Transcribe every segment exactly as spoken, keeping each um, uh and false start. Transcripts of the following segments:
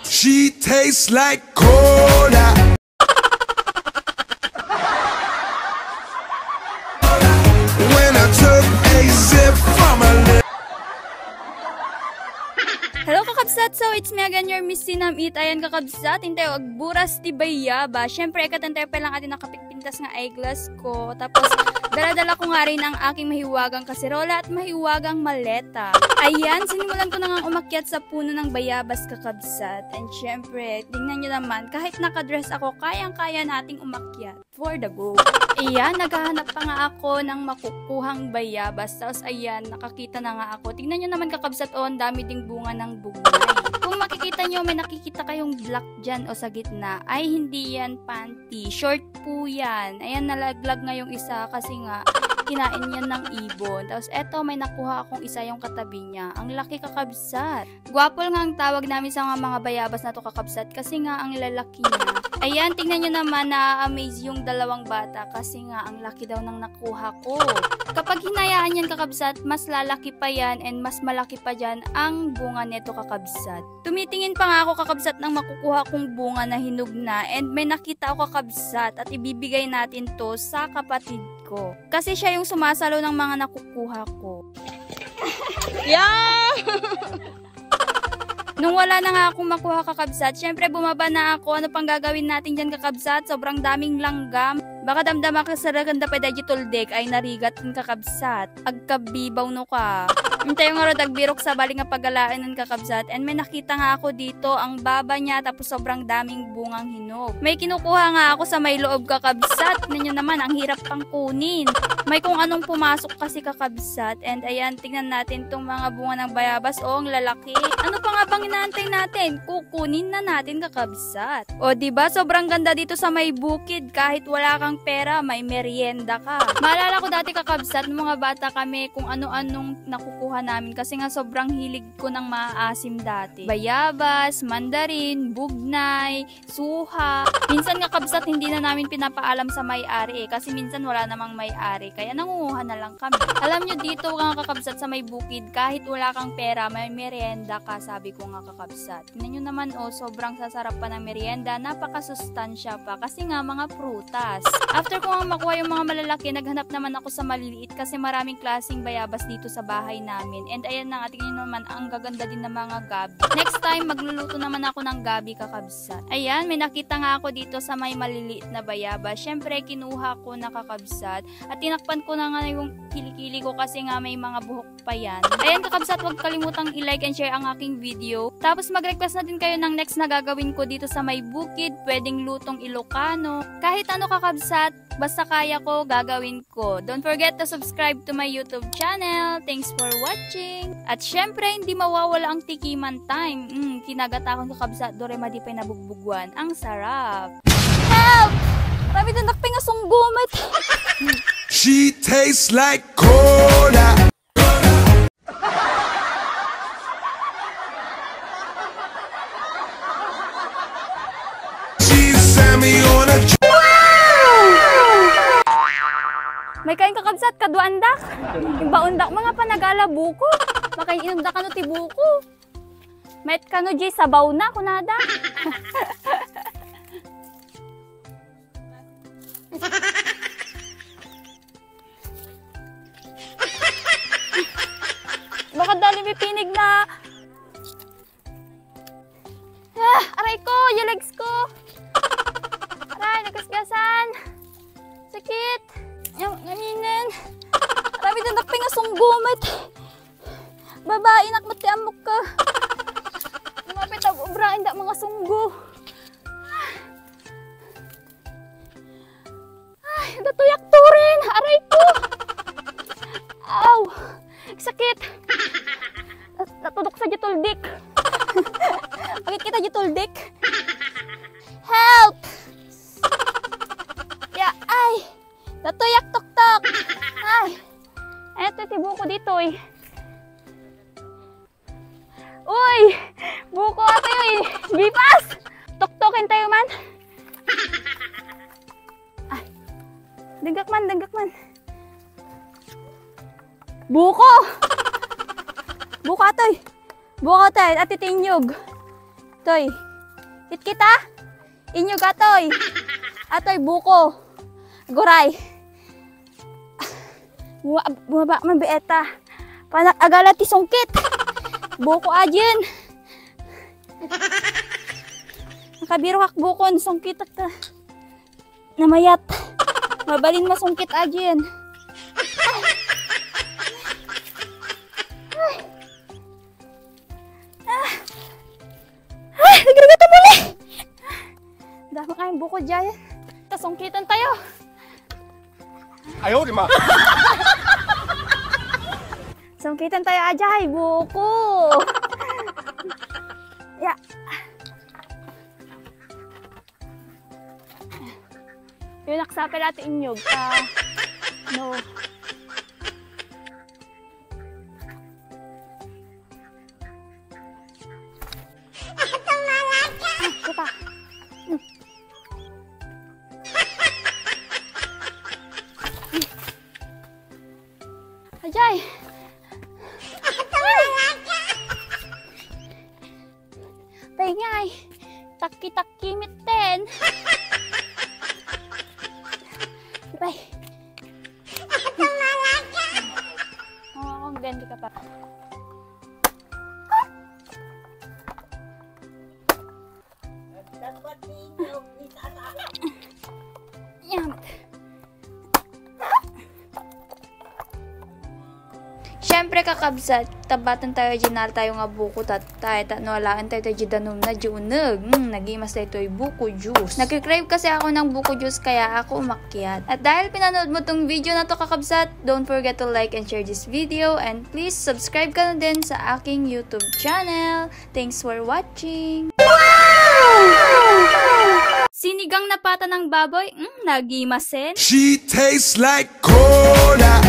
She tastes like cola. When I took a sip from her lip. Hello, kakabsat! So, it's me again, your Miss Sinam It. Ayan, kakabsat, intay agburas ti bayaba. Siyempre, ikatantay pa lang ati nakapikpintas nga eyeglass ko. Tapos, daladala ko nga rin ang aking mahiwagang kaserola at mahiwagang maleta. Ayan, sinimulan ko na nga umakyat sa puno ng bayabas, kakabsat. And siyempre, tingnan nyo naman, kahit nakadress ako, kayang-kaya nating umakyat. For the go. Ayan, naghahanap pa nga ako ng makukuhang bayabas. Tapos ayan, nakakita na nga ako. Tingnan nyo naman, kakabsat, oh, ang dami ding bunga ng bugnay. Kung makikita nyo, may nakikita kayong black dyan o sa gitna. Ay, hindi yan panty. Short po yan. Ayan, nalaglag nga yung isa kasi nga kinain yan ng ibon. Tapos eto, may nakuha akong isa yung katabi niya. Ang laki, kakabsat. Guwapol nga ang tawag namin sa mga, mga bayabas na to, kakabsat, kasi nga ang lalaki niya. Ayan, tingnan nyo naman, na-amaze yung dalawang bata kasi nga ang laki daw ng nakuha ko. Kapag hinayaan yan, kakabsat, mas lalaki pa yan and mas malaki pa dyan ang bunga neto, kakabsat. Tumitingin pa nga ako, kakabsat, ng makukuha kong bunga na hinog na and may nakita ako, kakabsat, at ibibigay natin to sa kapatid ko. Kasi siya yung sumasalo ng mga nakukuha ko. Yeah! Nung wala na nga akong makuha, kakabsat, syempre bumaba na ako. Ano pang gagawin natin dyan, kakabsat? Sobrang daming langgam. Baka damdama ka sa raganda pa dahil tuldek ay narigat ng kakabsat. Agkabibaw no ka. Intay nga rod agbirok sa bali nga pagalaen ng kakabsat. And may nakita nga ako dito, ang baba niya, tapos sobrang daming bungang hinog. May kinukuha nga ako sa may loob, kakabsat. Ninyo naman, ang hirap pang kunin. May kung anong pumasok kasi, kakabsat. And ayan, tingnan natin tong mga bunga ng bayabas. Oh, ang lalaki. Ano pa nga bang inaantay natin? Kukunin na natin, kakabsat. O, di ba? Sobrang ganda dito sa may bukid. Kahit wala kang pera, may merienda ka. Maalala ko dati, kakabsat, nung mga bata kami, kung ano-anong nakukuha namin. Kasi nga, sobrang hilig ko ng maasim dati. Bayabas, mandarin, bugnay, suha. Minsan nga, kabsat, hindi na namin pinapaalam sa may-ari eh, kasi minsan wala namang may-ari, kaya nangunguha na lang kami. Alam nyo, dito nga, kakabsat, sa may bukid, kahit wala kang pera, may merienda ka, sabi ko nga, kakabsat. Tingnan nyo naman, oh, sobrang sasarap pa ng merienda, napakasustansya pa, kasi nga, mga prutas. After ko nga makuha yung mga malalaki, naghanap naman ako sa maliliit kasi maraming klaseng bayabas dito sa bahay namin. And ayan na nga, tingnan nyo naman, ang gaganda din ng mga gabi. Next time, magluluto naman ako ng gabi, kakabsat. Ayan, may nakita nga ako dito sa may maliliit na bayabas. Syempre, kinuha ko na, kakabsat. At tinakpan ko na nga yung kilikili ko kasi nga may mga buhok pa yan. Ayan, kakabsat, huwag kalimutang i-like and share ang aking video. Tapos mag-request na din kayo ng next na gagawin ko dito sa may bukid. Pwedeng lutong Ilocano. Kahit ano, kakabsat, basta kaya ko, gagawin ko. Don't forget to subscribe to my YouTube channel. Thanks for watching. At syempre, hindi mawawala ang tikiman time. Mm, kinagatakon, kakabsat, dore madi pa'y nabugbugwan. Ang sarap. Help! Rami din nakping asunggumat. She tastes like cola. She sent me on a May kain, kakabsat, kaduandak. Imbaondak mga panagala buko. Makainumda kano ti buko. Met kano di sabaw na, kunada. Baka dali may pinig na. Ah, aray ko, yung legs ko. Aray, nagasgasan. Sakit. Yung nanginan. Aray, may danak pingasunggumat. Babae, nakmat ti amok ka. Lumapit ang obra, inda mga sunggo. Ay, natuyak turin! Aray ko! Aw! Sakit! Nat- Natudok sa jituldik! Bakit kita jituldik? Help! Ya, ay! Natuyak tuktok! Ay! Eto, tibuko dito eh. Uy! Buko ato yun! Gipas! Tuktukin tayo man! Ay! Dagak man, dagak man! Buko! Buko atoy! Buko, toy. Ati ti inyog. Toy. Kit kita? Inyog, atoy. Atoy, buko. Guray. Buma-, bumaba man, biit ta. Panak agala ti sungkit. Buko, ajen. Nakabirok ak buko, sungkit ak ta. Namayat. Mabalin masungkit, ajen. Ah! Ah! Nagrigat ang muli! Dama kayong buko dyan. Tasungkitan tayo. Ayaw, di ma. Sungkitan tayo, ajay. Buko. Ya. Yun, naksapel ati inyog. Ah, no. Ah, kita. Ajay! Pengay! Takki-takki mitten! Bay! Oh, akong ganti ka pa. Yan. Siyempre, kakabsat, tabatan tayo, ginal tayo nga buko, tatay, ta no alaen tayo, tayo, danum na, di uneg. Hmm, nagimas tayo, toy buko juice. Nagkikrave kasi ako ng buko juice, kaya ako umakyat. At dahil pinanood mo tong video na to, kakabsat, don't forget to like and share this video, and please subscribe ka na din sa aking YouTube channel. Thanks for watching! Sinigang na pata ng baboy? Mm, nagimasen. She tastes like cola.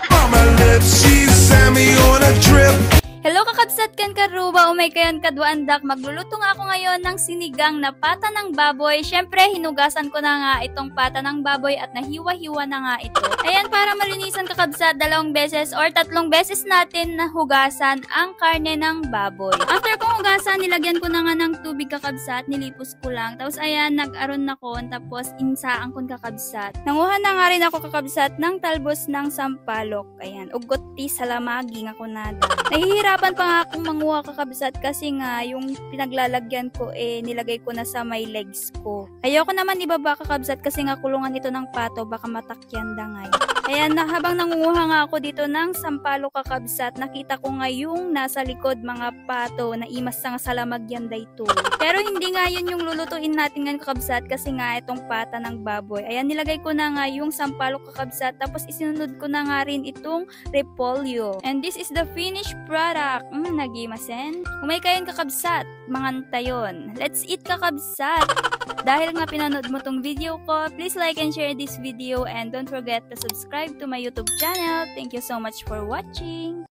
Mama lips, she sent me on a trip. Hello, kakabsat ken karuba, umay kayan kadua andak. Magluluto nga ako ngayon ng sinigang na pata ng baboy. Siyempre, hinugasan ko na nga itong pata ng baboy at nahiwa-hiwa na nga ito. Ayan, para malinisan, kakabsat, dalawang beses or tatlong beses natin na hugasan ang karne ng baboy. After kong hugasan, nilagyan ko na nga ng tubig, kakabsat, nilipos ko lang. Tapos ayan, nag-aron na kon, tapos insaan kon, kakabsat. Nanguha na nga rin ako, kakabsat, ng talbos ng sampalok. Ayan, ugot ti salamagi nga kunada. Nahihirapan pa nga akong manguha, kakabsat, kasi nga yung pinaglalagyan ko, eh, nilagay ko na sa may legs ko. Ayoko naman ibaba, kakabsat, kasi nga kulungan ito ng pato, baka matakyan da ngay. Ayan na, habang nangunguha nga ako dito ng sampalok, kakabsat, nakita ko nga yung nasa likod, mga pato, naimas sa nga salamagyan daytoy. Pero hindi nga yun yung lulutuin natin ngayon, kakabsat, kasi nga itong pata ng baboy. Ayan, nilagay ko na nga yung sampalok, kakabsat, tapos isinunod ko na nga rin itong repolyo. And this is the finished product. Mm, nagimasen. Umay kayon, kakabsat. Mangan tayon. Let's eat, kakabsat. Dahil nga pinanood mo tong video ko, please like and share this video and don't forget to subscribe to my YouTube channel. Thank you so much for watching.